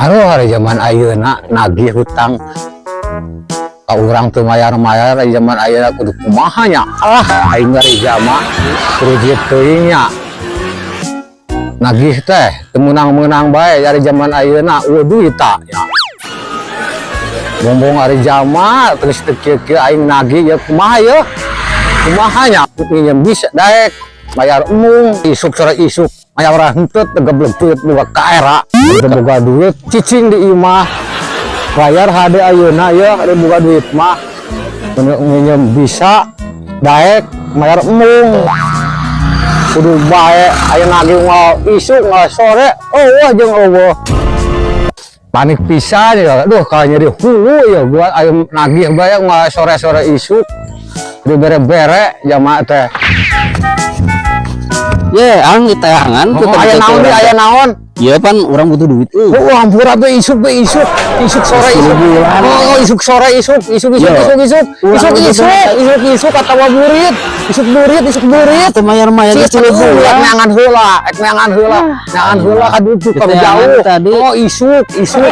Aduh, ari zaman ayeuna nagih hutang ka urang teu mayar-mayar, ari zaman ayeuna kudu kumaha nya? Ah, aing ari jama kudu teuing nya. Nagih teh teu meunang-meunang bae ari zaman ayeuna, euweuh duit ta nya. Bombong ari jama terus teu kieu-kieu aing nagih ya, kumaha ye? Kumaha nya? Nginjem bisa daek bayar embung, isuk sore isuk mayar urang henteu, teu geblek duit boga kaera. Teu boga duit cicing di imah bayar hade ayeuna ya, ada boga duit mah. Nginjem bisa daek mayar embung, kudu bae aya nagih ngal isuk ngal sore, euweuh jeung euweuh, panik pisan ya. Aduh, kalau nyeri hulu ya buat ayo nagih bae ngal sore-sore isuk dibere-bere jamaah teh. Ye, ang ditayangan Oh, aya naon deui, aya naon? Iya, pan urang butuh duit euy. Oh, hampura tuh, isuk tuh, isuk, isuk sore isuk. Bulan. Oh, isuk sore isuk, isuk isuk Yo. Isuk isuk, Urang isuk butuh isuk, duit. Isuk isuk atawa burit, isuk burit, isuk burit. Teu mayar-mayar Sih, geus 3 rek bulan. Neangan heula, rek neangan heula, neangan heula ka ditu ka Ditayangan jauh. Tadi. Oh, isuk, isuk.